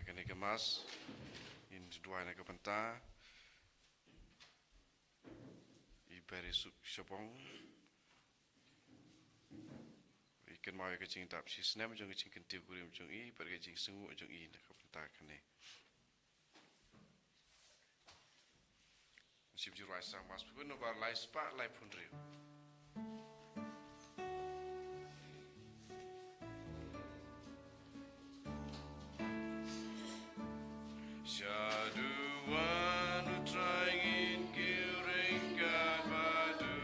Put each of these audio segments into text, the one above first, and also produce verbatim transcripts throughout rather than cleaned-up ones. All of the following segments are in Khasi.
Kane ka Mass, ngin duwai na ka bynta i Berisuk Shabong. I kynmaw ïa ka jingdap shi snem jong ka jingkyntiew kurim jong i, bad ka jingsngew jong i na ka bynta kane. Shim Jingruwai Sang Mass Pynkut nombar lai spah lai phew hynriew. Shaduwan u Trai ngin kiew ryngkat bad u.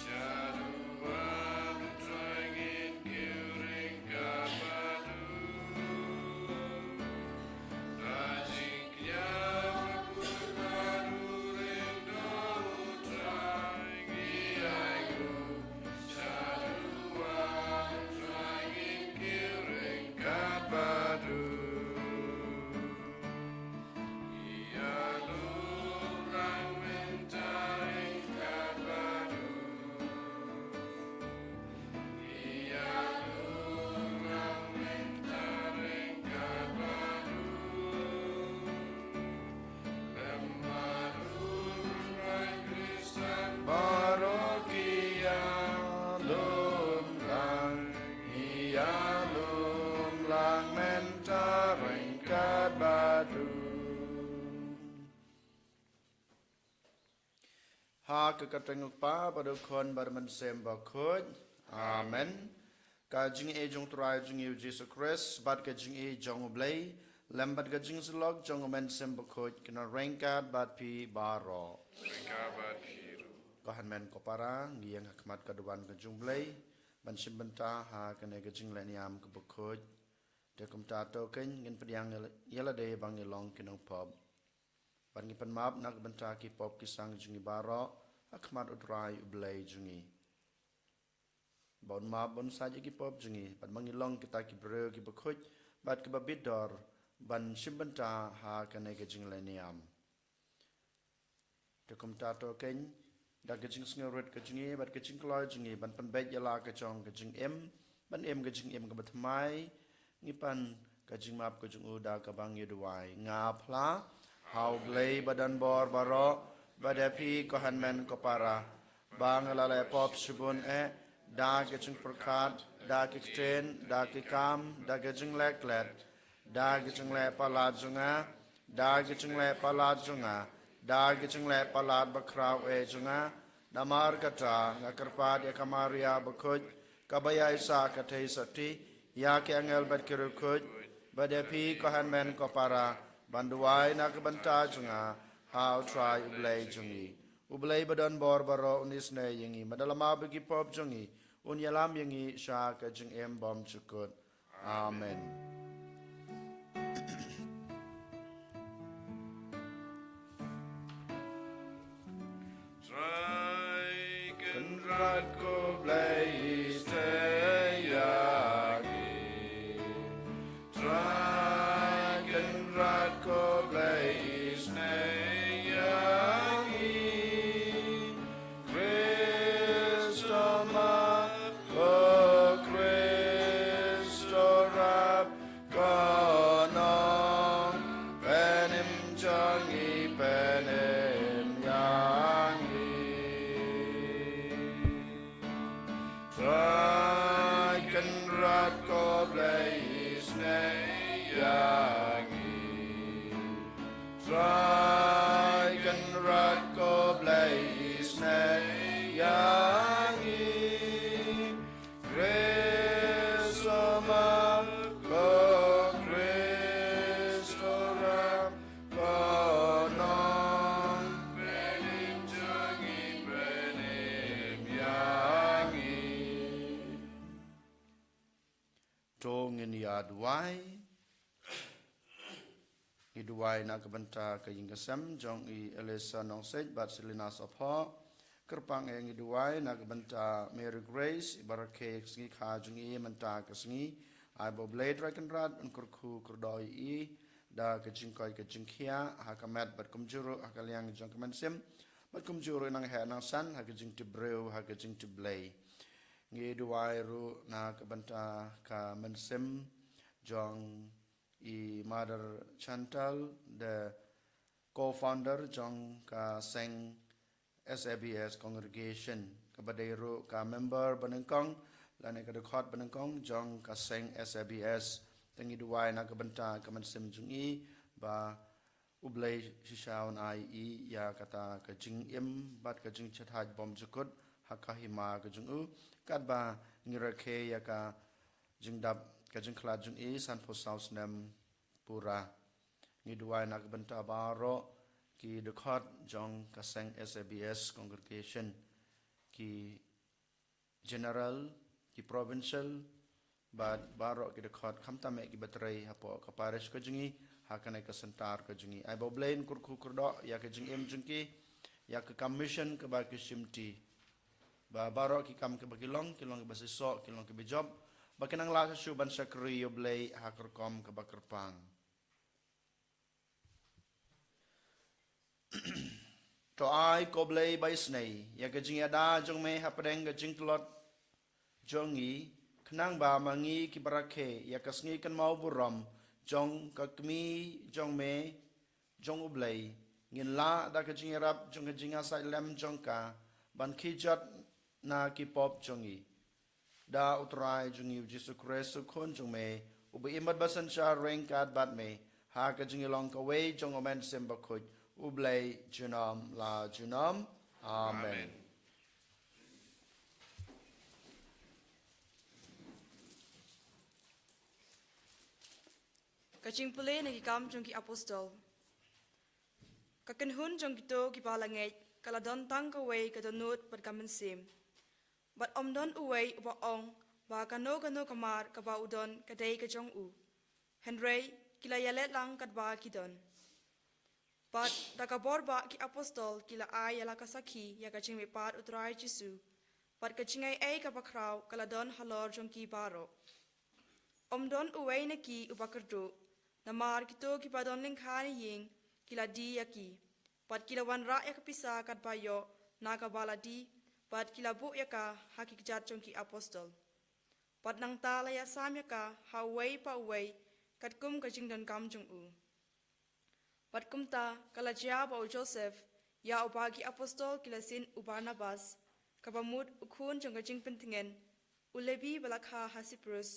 Shaduwan u Trai ngin kiew ryngkat bad u. Baroh ki ïalum lang, ïalum lang mynta ryngkat bad u. Ha ka kyrteng u Kpa bad u Khun bad u Mynsiem Bakhuid. Amen. Ka jingïeit jong u Trai jong ngi u Jisu Khrist bad ka jingïeit jong u Blei lem bad ka jingsyllok jong u Mynsiem Bakhuid kin ryngkat bad phi baroh. Ryngkat bad phi ruh. Ko hynmen ko para, ngi ïeng ha khmat ka duwan ka jong u Blei ban shim bynta ha kane ka jingleh niam kaba khuid. Te kumta to kein ngin pdiang ïa lade ba ngi long ki nongpop. Bad ngi pan map na ka bynta ki pop ki sang jong ngi baroh ha khmat u Trai u Blei jong ngi. Ba un map, ba un sait ïa ki pop jong ngi, bad ba ngi long kita ki briew kiba khuid bad kiba bit dor ban shim bynta ha kane ka jingleh niam. Te kumta to kein, da ka jingsngewrit ka jong ngi bad ka jingkloi jong ngi ban pynbeit ïa la ka jong ka jingim, ban im ka jingim kaba thymmai, ngi pan ka jingmap ka jong u da kaba ngi duwai. Nga phla ha u Blei ba don bor baroh, bad ïa phi ko hynmen ko para, ba nga la leh pop shibun eh, da ka jingpyrkhat, da ka ktien, da ka kam, da ka jingleh klet, da ka jingleh palat jong nga, da ka jingleh palat jong nga, da ka jingleh palat bakhraw eh jong nga. Namar kata nga kyrpad ïa ka Maria bakhuid, kaba ïaisah ka theisotti, ïa ki angel bad ki riewkhuid, bad ïa phi ko hynmen ko para, ban duwai na ka bynta jong nga ha u Trai u Blei jong ngi. U Blei ba don bor baroh un isynei ïa ngi, mynta la map ïa ki pop jong ngi, un ïalam ïa ngi sha ka jingim bymjukut. Amen. Trai Kynrad ko Blei isynei ïa ngi. Trai Kynrad ko Blei isynei ïa ngi. Khrist u map, ko Khrist u rap, ko Nongpynim jong ngi, pynim ïa ngi. Trai Kynrad ko Blei isynei ïa ngi. Trai Kynrad ko Blei isynei ïa ngi. Khrist u map, ko Khrist u rap, ko Nongpynim jong ngi, pynim ïa ngi. To ngin ïa duwai. Ngi duwai na ka bynta ka ïing ka sem jong i Elisa Nongseit bad Selina Sopho. Kyrpang eh ngi duwai na ka bynta Mary Grace, i barakhe ka sngi kha jong i mynta ka sngi. Ai ba U Blei Trai Kynrad un kyrkhu kyrdoh ïa i da ka jingkoit ka jingkhiah ha ka met bad kumjuh ruh ha ka liang jong ka mynsiem, bad kumjuh ruh nang heh nang san ha ka jingtip briew, ha ka jingtip Blei. Ngi duwai ruh na ka bynta ka mynsiem jong i Mother Chantal, the co-founder jong ka seng S A B S congregation, kaba dei ruh ka member banyngkong lane ka dkhot banyngkong jong ka seng S A B S. Te ngi duwai na ka bynta ka mynsiem jong i ba U Blei shisha un ai i ïa kata ka jingim bad ka jingshahid bymjukut ha ka hima ka jong u, katba ngi rakhe ïa ka jingdap ka jingkhlad jong i sanphew saw snem pura. Ngi duwai na ka bynta baroh ki dkhot jong ka seng S A B S congregation, ki general, ki provincial, bad baroh ki dkhot khamtam eh kiba trei hapoh ka parish ka jong i, ha kane ka center ka jong i. Ai ba U Blei un kyrkhu kyrdoh ïa ka jingim jong ki, ïa ka kam mission kaba ki shimti. Ba baroh ki kam kiba ki long, ki long kiba shisha, ki long kiba jop, ba ki nang lah shuh ban shakri ïa U Blei ha ka rukom kaba kyrpang. To ai ko Blei ba isynei ïa ka jingïada jong me hapdeng ka jingtlot jong ngi, khnang ba ma ngi kiba rakhe ïa ka sngi kynmaw burom jong ka kmie jong me, jong U Blei, ngin lah da ka jingïarap jong ka jingïasaid lem jong ka ban khie jot na ki pop jong ngi. Da U Trai jong ngi U Jisu Khrist U Khun jong me, uba im bad ba synshar ryngkat bad me ha ka jingïalong kawei jong U Mynsiem Bakhuid, U Blei junom la junom. Amen. Amen. Ka jingpule na ki Kam jong ki Apostol. Ka kynhun jong kito kiba la ngeit ka la don tang kawei ka dohnud bad ka mynsiem. Bad ym don uwei uba ong ba kano kano ka mar kaba u don ka dei ka jong u. Hynrei ki la ïaleh lang katba ki don. Bad da ka bor ba ki apostol ki la ai ïa la ka sakhi ïa ka jingmihpat U Trai Jisu. Bad ka jingai ei kaba khraw ka la don halor jong ki baroh. Ym don uwei na ki uba kyrduh, namar kito kiba don lyngkha na ïing ki la die ïa ki. Bad ki la wanrah ïa ka pisa katba ïoh na kaba la die, bad ki la buh ïa ka ha ki kjat jong ki apostol. Bad nangta la ïasam ïa ka ha uwei pa uwei katkum ka jingdonkam jong u. Bad kumta ka la jia ba u Joseph, ïa uba ki apostol ki la syn u Barnabas, kaba mut u khun jong ka jingpyntngen, u Lebi ba la kha ha Siprus,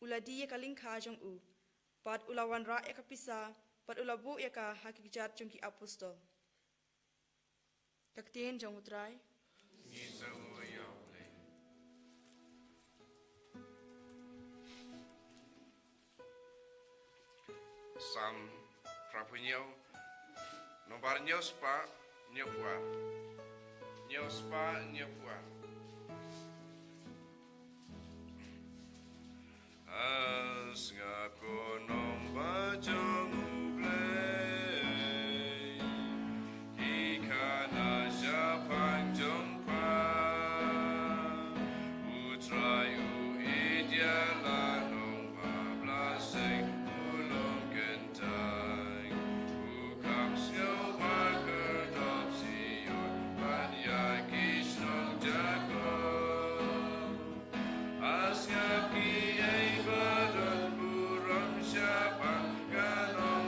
u la die ïa ka lyngkha jong u. Bad u la wanrah ïa ka pisa, bad u la buh ïa ka ha ki kjat jong ki apostol. Ka ktien jong U Trai. Ngi sngew ïa U Blei. Salm phra phew hynñiew, nombar hynñiew spah hynñiew phew ar. Hynñiew spah hynñiew phew ar. Sngap ko nongbah jong U Blei, ki khana shaphang jong pha. U Trai u ïeit ïa la nongbah blasek u long kynthei. U kham sngewbha kyrdoh Zion bad ïa ki shnong Jakob. A sngap kiei ba don burom shaphang ka nong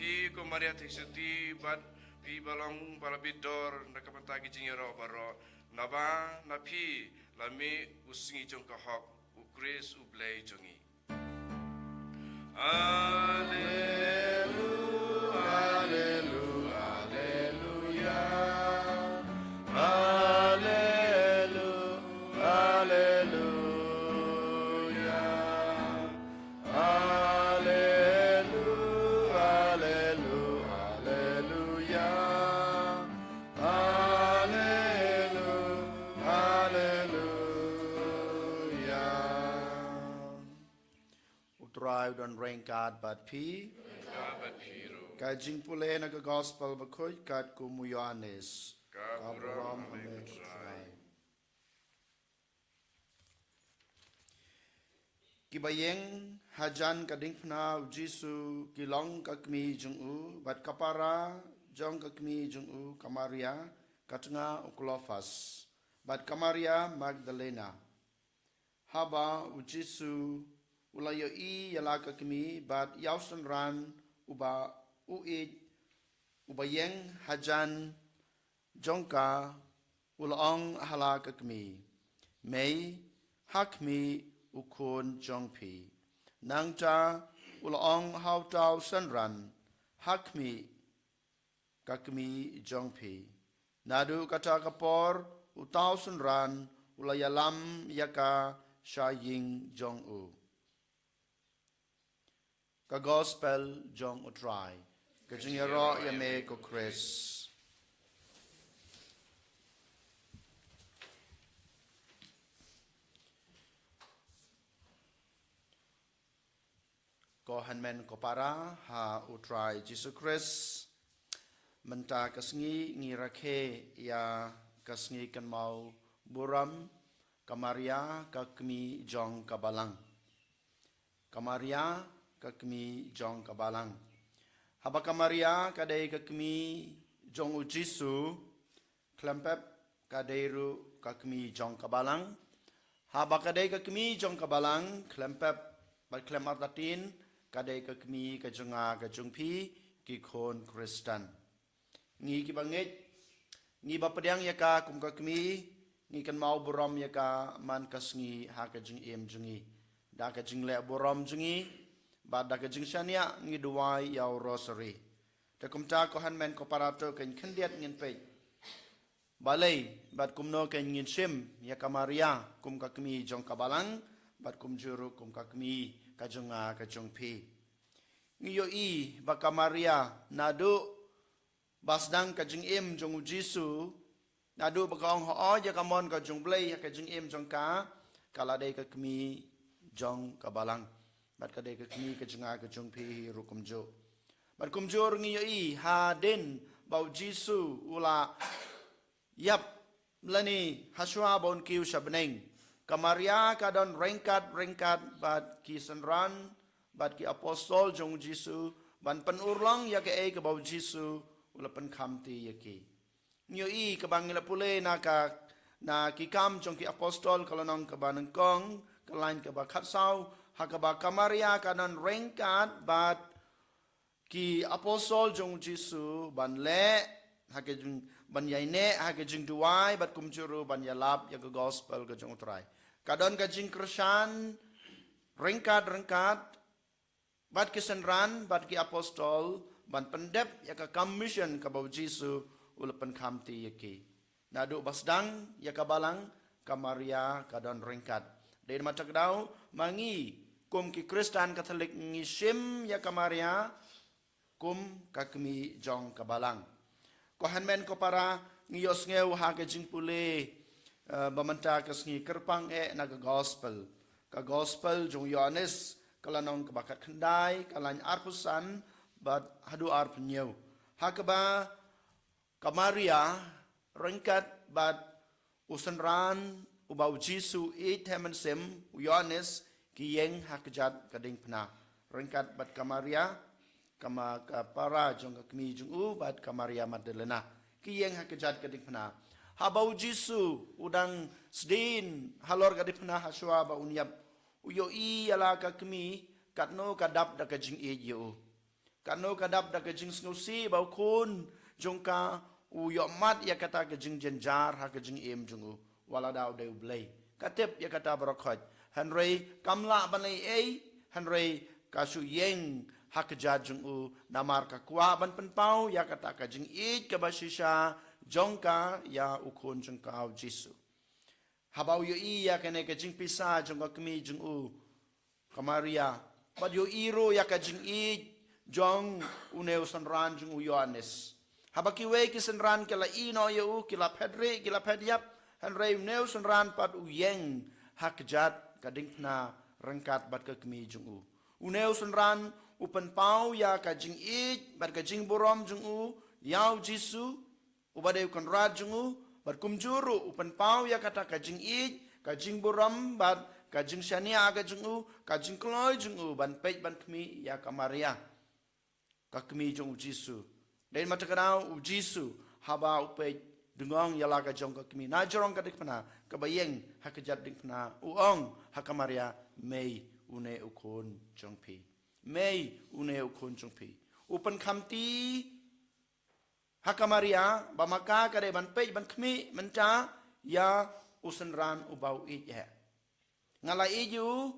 Phi ko Maria Theisotti, bad phi ba long ba la bit dor na ka bynta ki jingïaroh baroh, naba na phi la mih u sngi jong ka hok, u Khrist u Blei jong ngi. Alleluia, alleluia, alleluia. Alleluia, alleluia. Alleluia, alleluia, alleluia. Alleluia, alleluia. U Trai u don ryngkat bad phi. Ryngkat bad phi ruh. Ka jingpule na ka Gospel bakhuid katkum u Ïoannis. Ka burom ha me ko Trai. Kiba ïeng hajan ka diengphna u Jisu ki long ka kmie jong u, bad ka para jong ka kmie jong u ka Maria, ka tnga u Klopas, bad ka Maria Magdalena. Haba u Jisu u la ïohi ïa la ka kmie bad ïa u synran uba u ïeit, uba ïeng hajan jong ka, u la ong ha la ka kmie, Mei, ha khmih u khun jong phi. Nangta u la ong ha uta u synran, Ha khmih ka kmie jong phi. Naduh kata ka por uta u synran u la ïalam ïa ka sha ïing jong u. Ka Gospel jong u Trai. Ka jingïaroh ïa me ko Khrist. Ko hynmen ko para ha u Trai Jisu Khrist. Mynta ka sngi ngi rakhe ïa ka sngi kynmaw burom ka Maria ka kmie jong ka Balang. Ka Maria ka kmie jong ka Balang. Haba ka Maria ka dei ka kmie jong u Jisu, khlem pep ka dei ruh ka kmie jong ka Balang. Haba ka dei ka kmie jong ka Balang, khlem pep bad khlem artatien ka dei ka kmie ka jong nga ka jong phi, ki khun Khristan. Ngi kiba ngeit, ngi ba pdiang ïa ka kum ka kmie, ngi kynmaw burom ïa ka man ka sngi ha ka jingim jong ngi. Da ka jingleh burom jong ngi bad da ka jingshaniah ngi duwai ïa u Rosary. Te kumta ko hynmen ko para, to kein khyndiat ngin peit balei bad kumno kein ngin shim ïa ka Maria kum ka kmie jong ka Balang, bad kumjuh ruh kum ka kmie ka jong nga ka jong phi. Ngi ïohi ba ka Maria naduh ba sdang ka jingim jong u Jisu, naduh ba ka ong hooid ïa ka mon ka jong u Blei ha ka jingim jong ka, ka la dei ka kmie jong ka Balang. Bad ka dei ka kmie ka jong nga ka jong phi hi ruh kumjuh. Bad kumjuh ruh ngi ïohi hadien ba u Jisu u la ïap lane hashwa ba un kiew sha bneng, ka Maria ka don ryngkat ryngkat bad ki synran bad ki apostol jong u Jisu ban pynurlong ïa kaei kaba u Jisu u la pynkhamti ïa ki. Ngi ïohi kaba ngi la pule na ka, na Ki Kam jong ki Apostol ka lynnong kaba nyngkong, ka lain kaba khatsaw, ha kaba ka Maria ka don ryngkat bad ki apostol jong u Jisu ban leh ha ka jing, ban ïaineh ha ka jingduwai bad kumjuh ruh ban ïalap ïa ka Gospel ka jong u Trai. Ka don ka jingkyrshan ryngkat ryngkat bad ki synran bad ki apostol ban pyndep ïa ka kam mission kaba u Jisu u la pynkhamti ïa ki. Naduh ba sdang ïa ka Balang, ka Maria ka don ryngkat. Dei na kata ka daw ma ngi kum ki Khristan Katholik ngi shim ïa ka Maria kum ka kmie jong ka Balang. Ko hynmen ko para, ngi ïohsngew ha ka jingpule, eh, ba mynta ka sngi kyrpang eh na ka Gospel. Ka Gospel jong u Ïoannis, ka lynnong kaba khatkhyndai, ka lain arphew san bad haduh arphew hynñiew. Ha kaba ka Maria ryngkat bad u synran uba u Jisu u ïeit ha mynsiem, u Ïoannis, ki ïeng ha kjat ka diengphna ryngkat bad ka Maria, ka ma, ka para jong ka kmie jong u bad ka Maria Magdalena. Ki ïeng ha kjat ka diengphna. Haba u Jisu u dang sdien halor ka diengphna hashwa ba un ïap, u ïohi ïa la ka kmie katno ka dap da ka jingïeit ïa u. Katno ka dap da ka jingsngewsih ba u khun jong ka u ïohmad ïa kata ka jingjynjar ha ka jingim jong u, wat la da u dei u blei. Ka tip ïa kata baroh khoit. Hynrei kam lah ban leh ei ei, hynrei ka shu ïeng ha kjat jong u, namar ka kwah ban pynpaw ïa kata ka jingïeit kaba shisha jong ka ïa u khun jong ka u Jisu. Haba u ïohi ïa kane ka jingpisa jong ka kmie jong u, ka Maria, bad ïohi ruh ïa ka jingïeit jong une u synran jong u Ïoannis. Haba kiwei ki synran ki la ïehnoh ïa u, ki la phet rieh, ki la phet ïap, hynrei une u synran pat u ïeng ha kjat ka diengphna ryngkat bad ka kmie jong u. Une u synran u pynpaw ïa ka jingïeit bad ka jingburom jong u ïa u Jisu, uba dei u Kynrad jong u, bad kumjuh ruh u pynpaw ïa kata ka jingïeit, ka jingburom bad ka jingshaniah ka jong u, ka jingkloi jong u ban peit ban khmih ïa ka Maria, ka kmie jong u Jisu. Dei namar kata ka daw u Jisu, haba u peit dngong ïa la ka jong ka kmie na jrong ka diengphna kaba ïeng ha kjat diengphna, u ong ha ka Maria, mei, une u khun jong phi. Mei, une u khun jong phi. U pynkhamti ha ka Maria ba ma ka ka dei ban peit ban khmih mynta ïa u synran uba u ïeit eh. Nga la ïeit ïa u.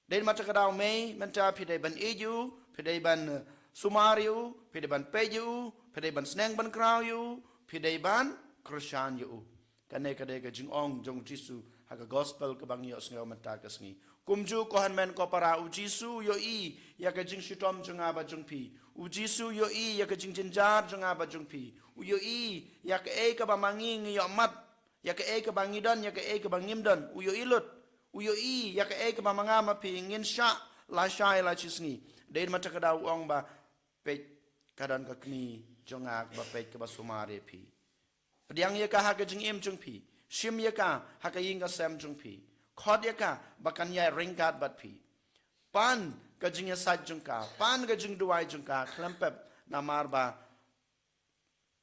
Dei namar kata ka daw mei, mynta phi dei ban ïeit ïa u, phi dei ban, eh, sumar ïa u, phi dei ban peit ïa u, phi dei ban sneng ban kraw ïa u, phi dei ban kyrshan ïa u. Kane ka dei ka jingong jong u Jisu ha ka gospel kaba ngi ïohsngew mynta ka sngi. Kumjuh ko hynmen ko para, u Jisu u ïohi ïa ka jingshitom jong nga bad jong phi. U Jisu u ïohi ïa ka jingjynjar jong nga bad jong phi. U ïohi ïa kaei kaba ma ngi ngi ïohmad, ïa kaei kaba ngi don, ïa kaei kaba ngim don. U ïohi lut. U ïohi ïa kaei kaba ma nga ma phi ngin shah lashai lashisngi. Dei namar kata ka daw u ong ba, peit, ka don ka kmie jong nga kaba peit kaba sumar ïa phi. Pdiang ïa ka ha ka jingim jong phi. Shim ïa ka ha ka ïing ka sem jong phi. Khot ïa ka ba kan ïai ryngkat bad phi. Pan ka jingïasaid jong ka, pan ka jingduwai jong ka khlem pep, namar ba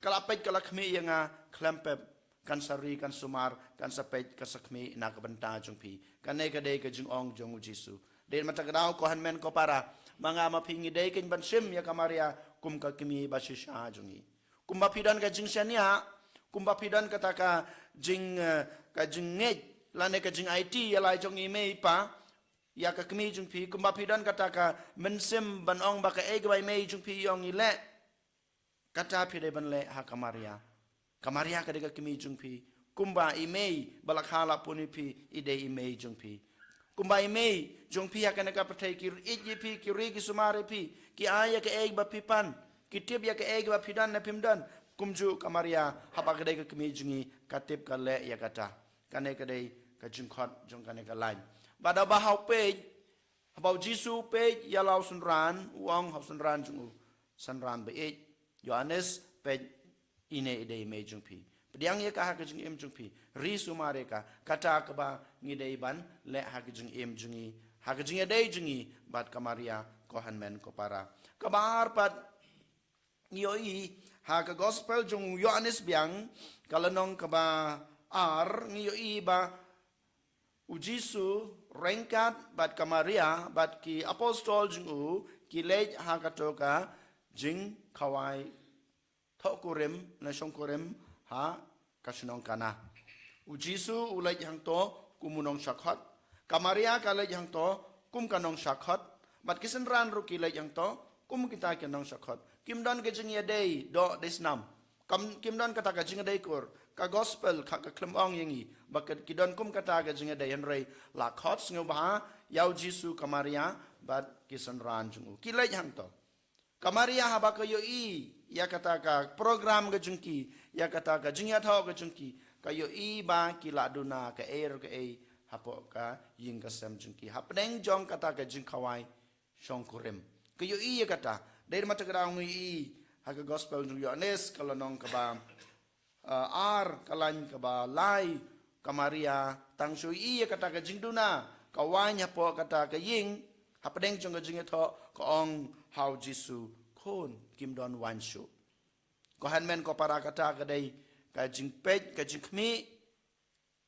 ka la peit ka la khmih ïa nga khlem pep, kan sa ri, kan sumar, kan sa peit, kan sa khmih na ka bynta jong phi. Kane ka dei ka jingong jong u Jisu. Dei namar kata ka daw ko hynmen ko para, ma nga ma phi ngi dei kein ban shim ïa ka Maria kum ka kmie ba shisha jong ngi. Kumba phi don ka jingshaniah, kumba phi don kata ka jing, eh, ka jingngeit lane ka jingaiti ïa la jong i mei i pa ïa ka kmie jong phi, kumba phi don kata ka mynsiem ban ong ba kaei kaba i mei jong phi i ong i leh, kata phi dei ban leh ha ka Maria. Ka Maria ka dei ka kmie jong phi. Kumba i mei ba la kha la pun ïa phi i dei i mei jong phi. Kumba i mei jong phi ha kane ka pyrthei ki ïeit ïa phi, ki ri ki sumar ïa phi, ki ai ïa kaei ba phi pan, ki tip ïa kaei ba phi don ne phim don. Kumjuh ka Maria, haba ka dei ka kmie jong ngi, ka tip ka leh ïa kata. Kane ka dei ka jingkhot jong kane ka lain. Bad haba ha u peit, haba u Jisu u peit ïa la u synran, u ong ha u synran jong u, synran ba ïeit, Ïoannis, peit, ine i dei i mei jong phi. Pdiang ïa ka ha ka jingim jong phi. Ri sumar ïa ka. Kata kaba ngi dei ban leh ha ka jingim jong ngi, ha ka jingïadei jong ngi bad ka Maria, ko hynmen ko para. Kaba ar pat, ngi ïohi ha ka gospel jong u Ïoannis biang, ka lynnong kaba ar, ngi ïohi ba u Jisu ryngkat bad ka Maria bad ki apostol jong u ki leit ha kato ka jingkhawai thohkurim ne shongkurim ha ka shnong Kana. U Jisu u leit hangto kum u nongshah khot. Ka Maria ka leit hangto kum ka nongshah khot. Bad ki synran ruh ki leit hangto kum kita ki nongshah khot. Kim don ka jingïadei doh dei snam. Kam, kim don kata ka jingïadei kur. Ka gospel ka, ka khlem ong ïa ngi ba ki, ki don kum kata ka jingïadei, hynrei la khot sngewbha ïa u Jisu, ka Maria bad ki synran jong u. Ki leit hangto. Ka Maria haba ka ïohi ïa kata ka program ka jong ki, ïa kata ka jingïathoh ka jong ki, ka ïohi ba ki la duna kaei re kaei hapoh ka ïing ka sem jong ki, hapdeng jong kata ka jingkhawai shongkurim. Ka ïohi ïa kata. Dei namar kata ka daw ngi ïohi ha ka gospel jong u Ïoannis, ka lynnong kaba, ah, ar, ka lain kaba lai, ka Maria tang shu ïohi ïa kata ka jingduna ka waiñ hapoh kata ka ïing, hapdeng jong ka jingïathoh, ka ong ha u Jisu, khun, kim don waiñ shuh. Ko hynmen ko para, kata ka dei ka jingpeit, ka jingkhmih,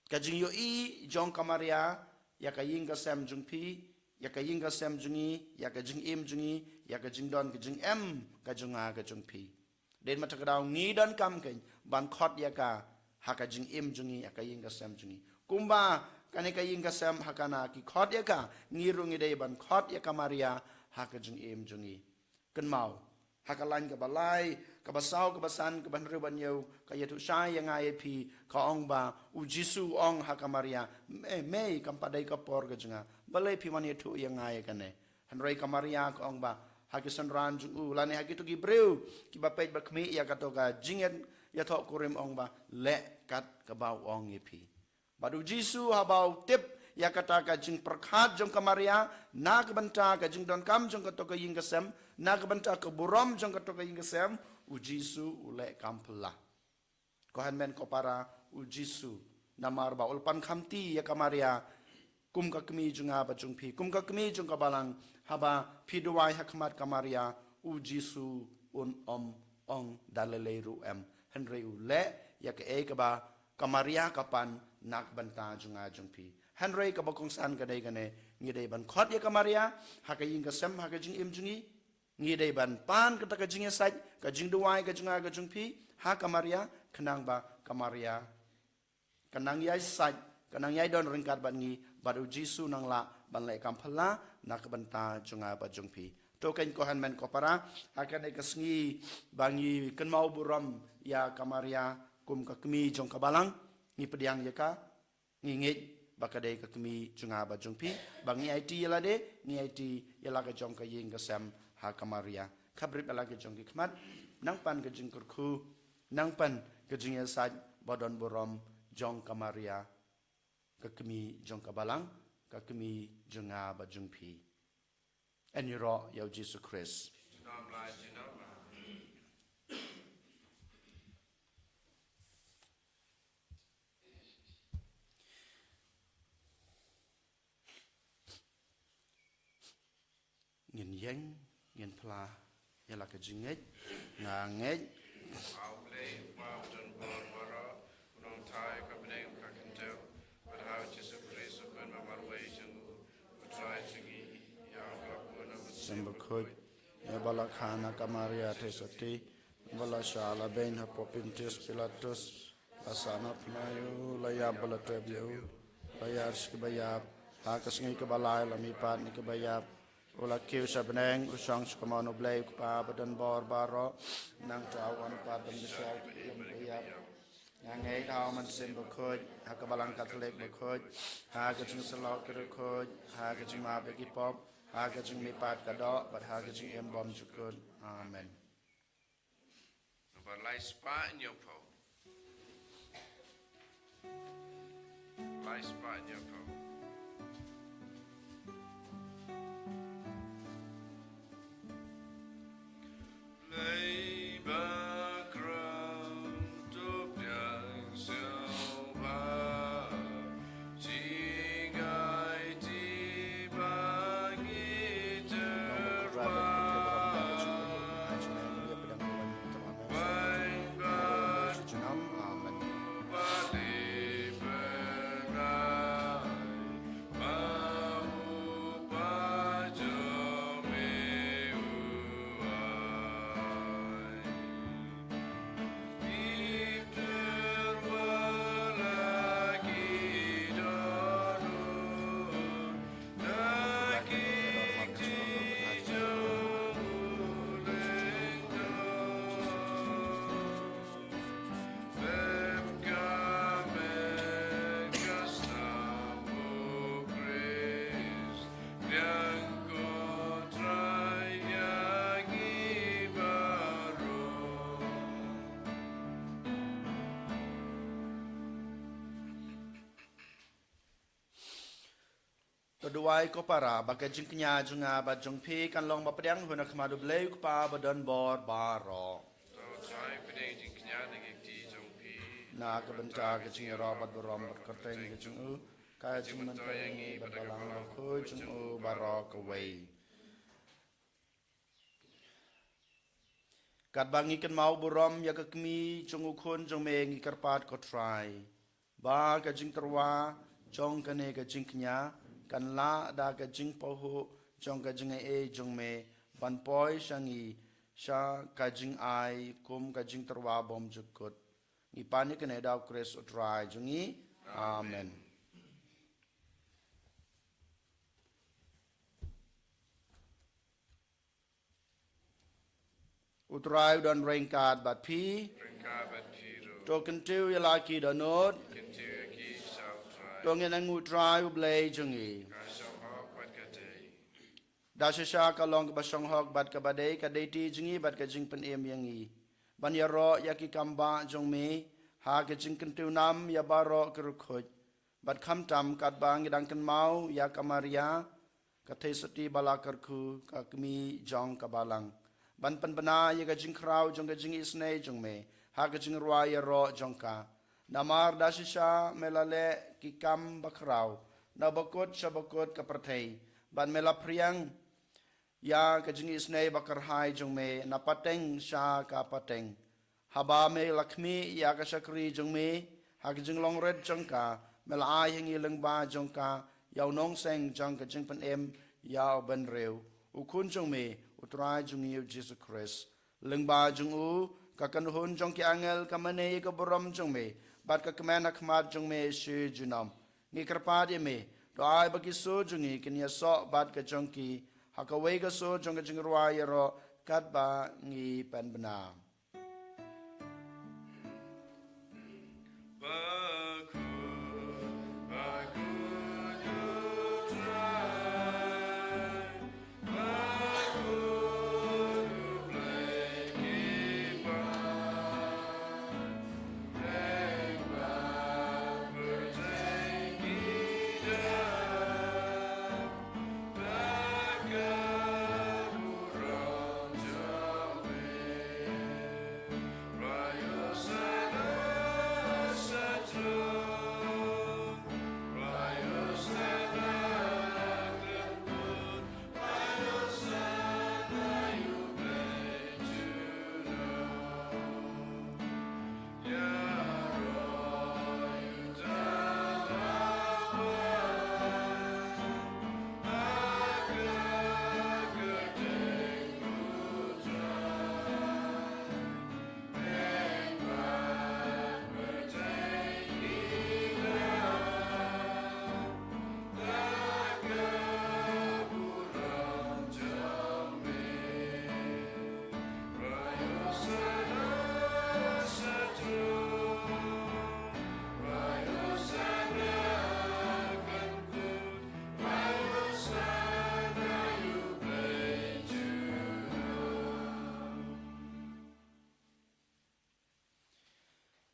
ka jingïohi jong ka Maria ïa ka ïing ka sem jong phi, ïa ka ïing ka sem jong ngi, ïa ka jingim jong ngi, ïa ka jingdon ka jingem ka jong nga ka jong phi. Dei ma ta ka daw ngi donkam kein ban khot ïa ka ha ka jingim jong ngi, ha ka ïing ka sem jong ngi. Kumba kane ka ïing ka sem ha kane ki khot ïa ka, ngi ruh ngi dei ban khot ïa ka Maria ha ka jingim jong ngi. Kynmaw, ha ka lain kaba lai, kaba saw, kaba san, kaba hynriew bad hynñiew, ka ïathuh shai ïa nga ïa phi, ka ong ba u Jisu u ong ha ka Maria, "Me, me, kam pat dei ka por ka jong nga, balei phi wan ïathuh ïa nga ïa kane?" Hynrei ka Maria ka ong ba ha ki synran jong u, lane ha kito ki briew kiba peit ba khmih ïa kato ka jingïathoh kurim, ong ba, "Leh kat kaba u ong ïa phi." Bad u Jisu haba u tip ïa kata ka jingpyrkhat jong ka Maria na ka bynta ka jingdonkam jong kato ka ïing ka sem, na ka bynta ka burom jong kato ka ïing ka sem, u Jisu u leh kam phylla. Ko hynmen ko para, u Jisu, namar ba u la pan khamti ïa ka Maria kum ka kmie jong nga bad jong phi, kum ka kmie jong ka Balang, haba phi duwai ha khmat ka Maria, u Jisu un ym ong da lei lei ruh em, hynrei u leh ïa kaei kaba ka Maria ka pan na ka bynta jong nga jong phi. Hynrei kaba kongsan ka dei kane, ngi dei ban khot ïa ka Maria ha ka ïing ka sem, ha ka jingim jong ngi. Ngi dei ban pan kata ka jingïasaid, ka jingduwai ka jong nga ka jong phi ha ka Maria, khnang ba ka Maria ka nang ïasaid, ka nang ïadon ryngkat bad ngi, bad u Jisu nang lah ban leh kam phylla na ka bynta jong nga bad jong phi. To kein ko hynmen ko para, ha kane ka sngi ba ngi kynmaw burom ïa ka Maria kum ka kmie jong ka Balang, ngi pdiang ïa ka, ngi ngeit ba ka dei ka kmie jong nga bad jong phi, ba ngi aiti ïa lade, ngi aiti ïa la ka jong ka ïing ka sem ha ka Maria. Khapbrip ïa la ka jong ki khmat, nang pan ka jingkyrkhu, nang pan ka jingïasaid ba don burom jong ka Maria, ka kmie jong ka Balang, ka kmie jong nga bad jong phi. Yn ïaroh ïa u Jisu Khrist. Ngin ïeng, ngin phla ïa la ka jingngeit. Nga ngeit. Au Blei, Kpa ba don bor baroh, u nongthaw ïa ka bneng ka kyntiew, bad ha u Jisu Khrist u khun ba marwei jong u, u Trai jong ngi, ïa u la bun ha u Mynsiem Bakhuid, ïa ba la kha na ka Maria Theisotti, ba la shah la beiñ hapoh Pontius Pilatus, la sahnarphna ïa u, la ïap bad la tep ïa u, la ïar sha kiba ïap, ha ka sngi kaba lai la mihpat na kiba ïap, u la kiew sha bneng, u shong sha kamon u Blei u Kpa ba don bor baroh, nangta u wan pat ban bishar ïa ki ba ïap. Nga ngeit ha u Mynsiem Bakhuid, ha ka Balang Katholik bakhuid, ha ka jingsyllok ki riewkhuid, ha ka jingmap ïa ki pop, ha ka jingmihpat ka doh, bad ha ka jingim bymjukut. Amen. Ba lai spah hynñiew phew. Lai spah hynñiew phew. Lai ba kren to pdiang sngewbha. To duwai ko para, ba ka jingkñia jong nga bad jong phi kan long ba pdiang hun ha khmat u Blei u Kpa ba don bor baroh. To Trai pdiang jingkñia na ki kti jong phi. Na ka bynta ka jingïaroh bad burom bad kyrteng ka jong u, ka jingmyntoi ïa ngi bad Balang Bakhuid jong u baroh kawei. Katba ngi kynmaw burom ïa ka kmie jong u Khun jong me, ngi kyrpad ko Trai ba ka jingtyrwa jong kane ka jingkñia kan lah da ka jingpahuh jong ka jingaiei jong me, ban poi sha ngi sha ka jingai kum ka jingtyrwa bymjukut. Ngi pan ïa kane da U Khrist U Trai jong ngi. Amen. U Trai u don ryngkat bad phi. Ryngkat bad phi ruh. To kyntiew ïa la ki dohnud. Kyntiew ïa ki sha U Trai. To ngin ïa U Trai U Blei jong ngi. Ka shong hok bad ka dei. Da shisha ka long kaba shong hok bad kaba dei, ka dei ti jong ngi bad ka jingpynim ïa ngi ban ïaroh ïa ki kam bah jong me ha ka jingkyntiew nam ïa baroh ki riewkhuid. Bad khamtam katba ngi dang kynmaw ïa ka Maria, ka theisotti ba la kyrkhu, ka kmie jong ka Balang, ban pynbna ïa ka jingkhraw jong ka jingisynei jong me ha ka jingrwai ïaroh jong ka. Namar da shisha me la leh ki kam bakhraw na bakut sha bakut ka pyrthei, bad me la phriang ïa ka jingisynei bakyrhai jong me na pateng sha ka pateng. Haba me la khmih ïa ka shakri jong me ha ka jinglong rit jong ka, me la ai ha ngi lyngba jong ka ïa u nongseng jong ka jingpynim ïa u bynriew, u Khun jong me, U Trai jong ngi U Jisu Khrist. Lyngba jong u, ka kynhun jong ki angel ka mane ïa ka burom jong me, bad ka kmen ha khmat jong me shi junom. Ngi kyrpad ïa me, to ai ba ki sur jong ngi kin ïasoh bad ka jong ki ha kawei ka sur jong ka jingrwai ïaroh katba ngi pynbna.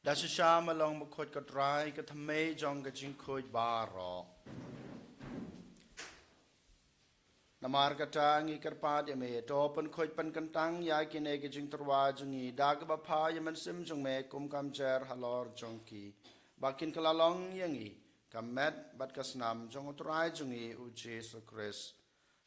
Da shisha me long bakhuid ko Trai, ka thymmei jong ka jingkhuid baroh. Namar kata ngi kyrpad ïa me, to pynkhuid pynkyntang ïa kine ki jingtyrwa jong ngi da kaba phah ïa u Mynsiem jong me kum ka mjer halor jong ki, ba kin kylla long ïa ngi ka met bad ka snam jong U Trai jong ngi U Jisu Khrist.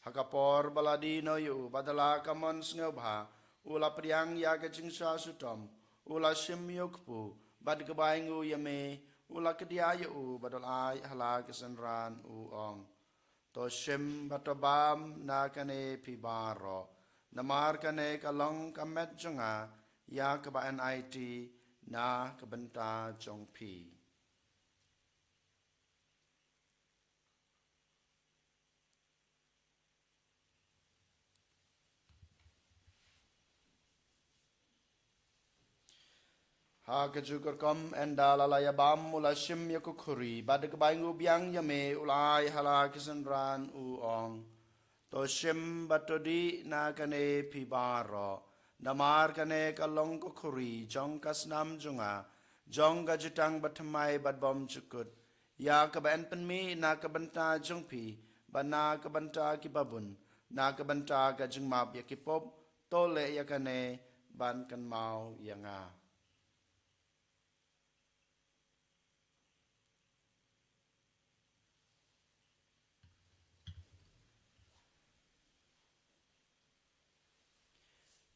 Ha ka por ba la die noh ïa u bad da la ka mon sngewbha, u la pdiang ïa ka jingshah shitom, u la shim ïa u kpu, bad kaba ainguh ïa me, u la kdiah ïa u bad u la ai ha la ki synran, u ong: To shim bad to bam na kane phi baroh, namar kane ka long ka met jong nga, ïa kaba yn aiti na ka bynta jong phi. Ha kajuh ka rukom, ynda la la ïa bam, u la shim ïa ka khuri, bad da kaba ainguh biang ïa me, u la ai ha la ki synran, u ong: To shim bad to dih na kane phi baroh, namar kane ka long ka khuri jong ka snam jong nga, jong ka jutang bathymmai bad bymjukut, ïa kaba yn pynmih na ka bynta jong phi bad na ka bynta kiba bun, na ka bynta ka jingmap ïa ki pop. To leh ïa kane ban kynmaw ïa nga.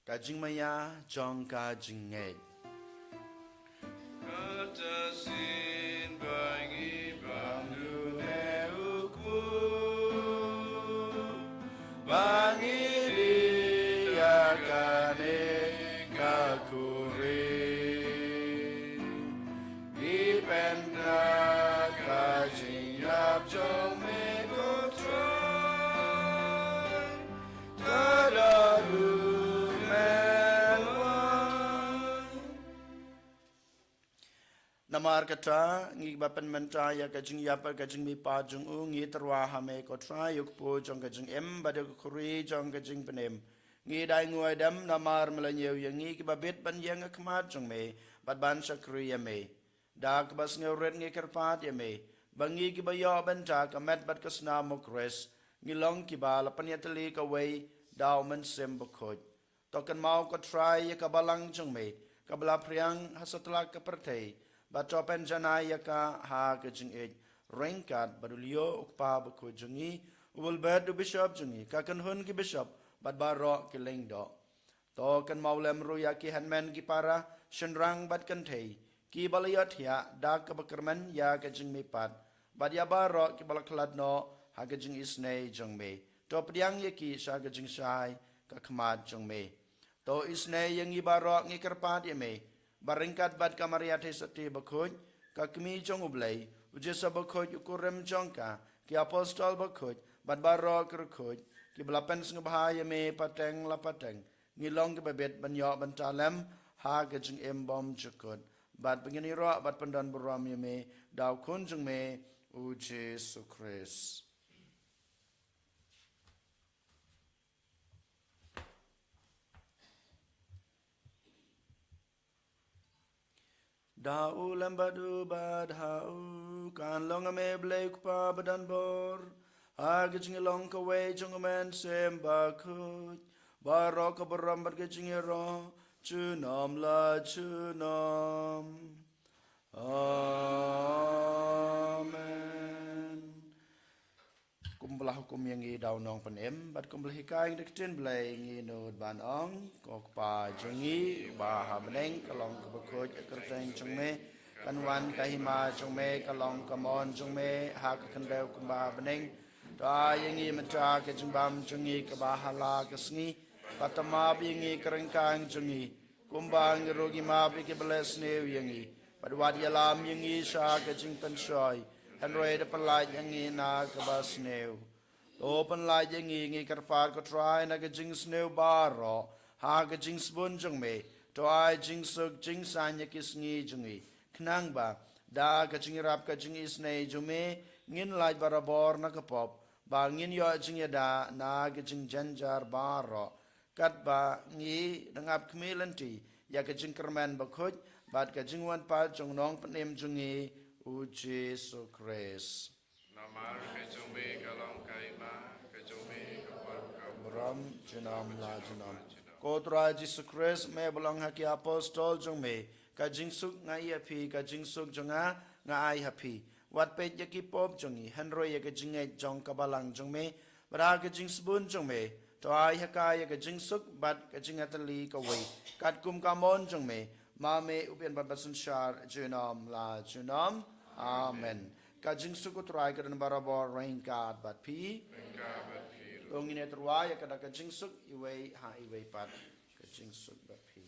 Ka jingmaïa jong ka jingngeit. Kata sien ba ngi bam dune u kpu, ba ngi dih Pynda ka jingïap jong me ko Trai, ta da ruh men wan. Namar kata, ngi ba pynmynta ïa ka jingïap bad ka jingmihpat jong u, ngi tyrwa ha me ko Trai, ïa u kpu jong ka jingim bad ïa ka khuri jong ka jingpynim. Ngi da ai nguh ai dem namar me la ñiew ïa ngi kiba bit ban ïeng ha khmat jong me bad ban shakri ïa me. Da kaba sngewrit ngi kyrpad ïa me ba ngi kiba ïoh bynta ka met bad ka snam u Khrist, ngi long kiba la pynïatylli kawei da u Mynsiem Bakhuid. To kynmaw ko Trai ïa ka balang jong me kaba la phriang ha satlak ka pyrthei, bad to pynjanai ïa ka ha ka jingïeit, ryngkat bad u Leo u Kpa Bakhuid jong ngi, u Wilbert u Bishop jong ngi, ka kynhun ki bishop bad baroh ki lyngdoh. To kynmaw lem ruh ïa ki hynmen ki para, shynrang bad kynthei, kiba la ïohthiah da kaba kyrmen ïa ka jingmihpat, bad ïa baroh kiba la khlad noh ha ka jingisynei jong me. To pdiang ïa ki sha ka jingshai ka khmat jong me. To isynei ïa ngi baroh, ngi kyrpad ïa me ba ryngkat bad ka Maria Theisotti Bakhuid, ka Kmie jong u Blei, u Joseph Bakhuid u kurim jong ka, ki apostol bakhuid bad baroh ki riewkhuid kiba la pynsngewbha ïa me pateng la pateng, ngi long kiba bit ban ïoh bynta lem ha ka jingim bymjukut, bad ba ngin ïaroh bad pyndonburom ïa me da u Khun jong me, u Jisu Khrist. Da u lem bad u bad ha u, kan long ha me Blei u Kpa badonbor, ha ka jinglong kawei jong u Mynsiem Bakhuid, baroh ka burom bad ka jingïaroh junom la junom. Amen. Kumba la hukum ïa ngi da u Nongpynim, bad kumba la hikai ngi da ka ktien Blei, ngi nud ban ong: Ko Kpa jong ngi uba ha bneng, ka long kaba khuid ka kyrteng jong me, kan wan ka hima jong me, ka long ka mon jong me ha ka khyndew kumba ha bneng. To ai ïa ngi mynta ka jingbam jong ngi kaba ha la ka sngi, bad to map ïa ngi ka ryngkang jong ngi, kumba ngi ruh ngi map ïa kiba leh sniew ïa ngi, bad wat ïalam ïa ngi sha ka jingpynshoi, hynrei da pynlait ïa ngi na kaba sniew. To pynlait ïa ngi, ngi kyrpad ko Trai, na ka jingsniew baroh ha ka jingsbun jong me. To ai jingsuk jingsaiñ ïa ki sngi jong ngi, khnang ba da ka jingïarap ka jingisynei jong me, ngin lait barabor na ka pop, ba ngin ïoh jingïada na ka jingjynjar baroh, katba ngi dang ap khmih lynti ïa ka jingkyrmen bakhuid bad ka jingwan pat jong u Nongpynim jong ngi, u Jisu Khrist. Namar ka jong me ka long ka hima, ka jong me ka pop, ka burom junom la junom. Ko Trai Jisu Khrist, me ba la ong ha ki apostol jong me: Ka jingsuk nga ai ha phi, ka jingsuk jong nga nga ai ha phi. Wat peit ïa ki pop jong ngi, hynrei ïa ka jingngeit jong ka balang jong me, bad ha ka jingsbun jong me, to ai ha ka ïa ka jingsuk bad ka jingïatylli kawei, katkum ka mon jong me, ma me u Blei ba synshar junom la junom. Amen. Ka jingsuk u Trai ka don barabor ryngkat bad phi. Ryngkat bad phi ruh. To ngin ïatyrwa ïa ka da ka jingsuk iwei ha iwei pat. Ka jingsuk bad phi.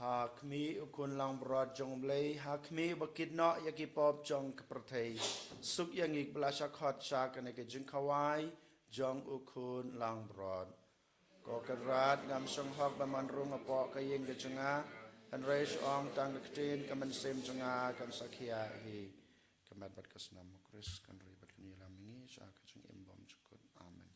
Ha khmih u khun langbrot jong U Blei, ha khmih uba kit noh ïa ki pop jong ka pyrthei, suk ïa ngi kiba la shah khot sha kane ka jingkhawai jong u khun langbrot. Ko Kynrad, ngam shong hok ban wan rung hapoh ka ïing ka jong nga, hynrei shu ong tang ka ktien, ka mynsiem jong nga kan sa khiah hi. Ka met bad ka snam u Khrist kan ri bad kan ïalam ïa ngi sha ka jingim bymjukut. Amen.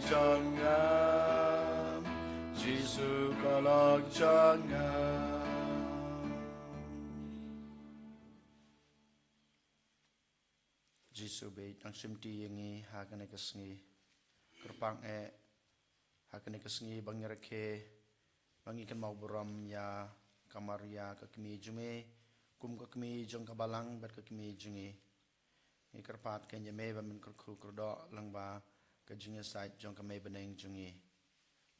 jong nga, Jisu ka lok jong nga. Jisu bad nang shimti ïa ngi ha kane ka sngi. Kyrpang eh ha kane ka sngi ba ngi rakhe, ba ngi kynmaw burom ïa ka Maria ka kmie jong me, kum ka kmie jong ka balang bad ka kmie jong ngi. Ngi kyrpad keiñ ïa me ban kyrkhu kyrdoh lyngba ka jingïasaid jong ka mei bneng jong ngi.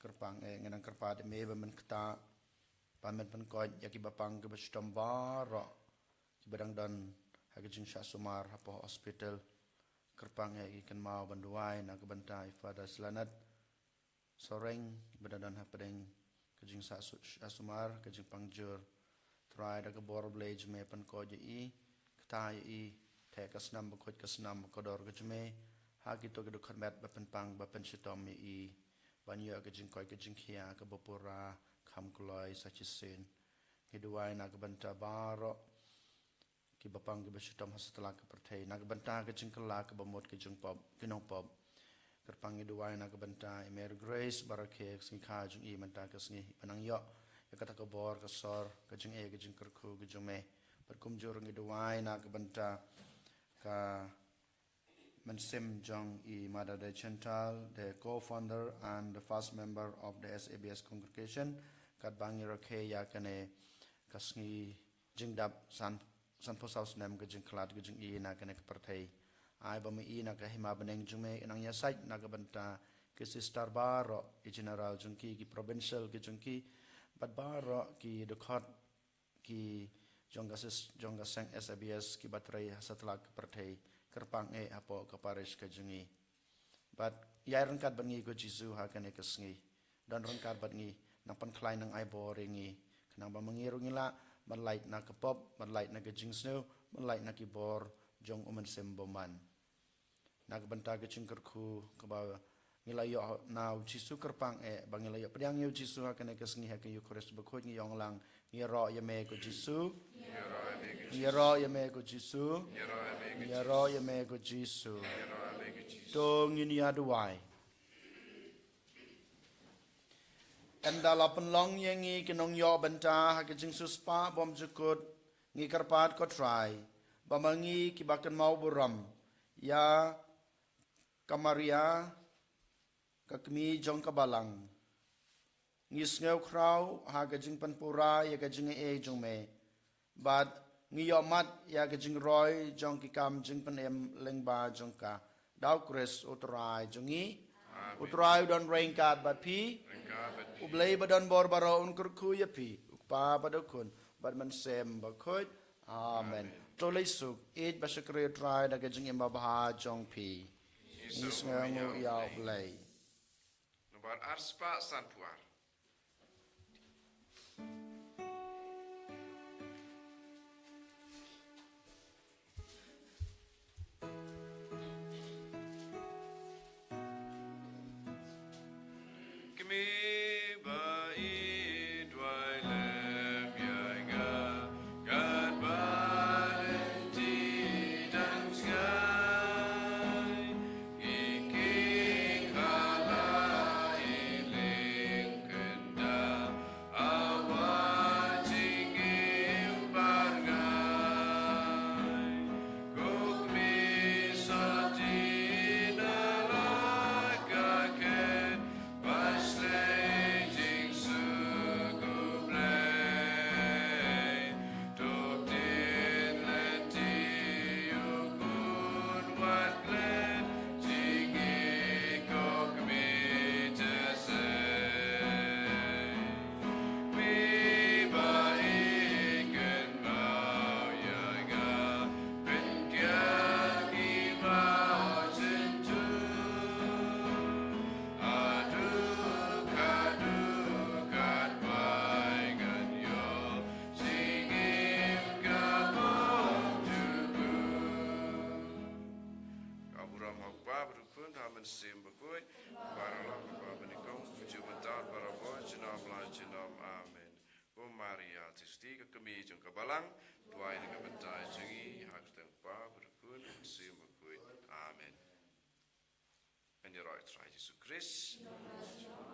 Kyrpang eh ngi nang kyrpad ïa me ban kta, ban pynkoit ïa ki bapang ki bashitom baroh ki ba dang don ha ka jingshah sumar hapoh hospital. Kyrpang eh ki kynmaw ban duwai na ka bynta i Father Slanat Soreng ba dang don hapdeng ka jingshah su-, shah sumar, ka jingpang jur. Trai da ka bor Blei jong me pynkoit ïa i, kta ïa i, theh ka snam bakhuid ka snam bakordor ka jong me ha kito ki dkhot met ba pynpang ba pynshitom ïa i, ban ïoh ka jingkoit ka jingkhia ka bapura kham kloi sa shisien. Ngi duwai na ka bynta baroh ki bapang ki bashitom ha satlak ka pyrthei na ka bynta ka jingkylla ka bamut ka jingpop ki nongpop. Kyrpang ngi duwai na ka bynta i Mary Grace ba rakhe ka sngi kha jong i mynta ka sngi, ba nang ïoh ïa kata ka bor ka sor ka jingeh ka jingkyrkhu ka jong me. Bad kumjuh ngi duwai na ka bynta ka mynsiem jong i Mother de Chantal, the co-founder and the first member of the S A B S congregation, katba ngi rakhe ïa kane ka sngi jingdap san, sanphew saw snem ka jingkhlad ka jong i na kane ka pyrthei. Ai ba ma i na ka hima bneng jong me i nang ïasaid na ka bynta ki sister baroh, i general jong ki, ki provincial ki jong ki, bad baroh ki dkhot ki jong ka sis-, jong ka seng S A B S ki ba trei ha satlak ka pyrthei. Kyrpang eh hapoh ka parish ka jong ngi. Bad ïai ryngkat bad ngi ko Jisu ha kane ka sngi. Don ryngkat bad ngi, nang pynkhlaiñ nang ai bor ïa ngi. Khnang ba ma ngi ruh ngi lah ban lait na ka pop, ban lait na ka jingsngew, ban lait na ki bor jong u Mynsiem Bymman. Na ka bynta ka jingkyrkhu kaba ngi la ïoh na u Jisu, kyrpang eh ba ngi la ïoh pdiang ïa u Jisu ha kane ka sngi ha ka Eukharist bakhuid, ngi ong lang, ngi ïaroh ïa me ko Jisu. Ngi ïaroh ïa me ko Jisu. Ngi ïaroh ïa me ko Jisu. To ngin ïa duwai. Ynda la pynlong ïa ngi ki nongïoh bynta ha ka jingsiewspah bymjukut, ngi kyrpad ko Trai ba ma ngi kiba kynmaw burom ïa ka Maria, ka kmie jong ka balang, ngi sngew khraw ha ka jingpynpura ïa ka jingaiei jong me. Bad ngi ïohmad ïa ka jingroi jong ki kam jingpynim lyngba jong ka. Da u Khrist u Trai jong ngi. Amen. U Trai u don ryngkat bad phi. Ryngkat bad phi. U Blei ba don bor baroh un kyrkhu ïa phi. U Kpa bad u Khun bad Mynsiem Bakhuid. Amen. Amen. To leit suk, ïeit ba shakri u Trai da ka jingim babha jong phi. Ngi sngewnguh ïa u Blei. Nombar arspah sanphew ar. Kmie ba i duwai lem ïa nga, katba lynti dang jngai. Ngi khing ha la i lieng kynda, a wat jingim barngai. Ko Kmie soti na la ka khet, ba shlei jingsuk U Blei. To ktien lynti u khun wat klet jingïeit ko Kmie te sei. Kmie ba i kynmaw ïa nga, pyndiang i mawjyntu. Haduh, haduh katba ngan ïoh jingim ka bymjukut. Ka burom ha u Kpa bad u Khun bad u Mynsiem Bakhuid, ba la ka ba nyngkong, u ju mynta, barabor, junom la junom. Amen. Ko Maria, Jisu ka kmie jong ka balang, duwai na ka bynta jong ngi, ha ka kyrteng u Kpa bad u Khun bad u Mynsiem Bakhuid. Amen. Ngan Ïaroh ïa u Trai Jisu Khrist.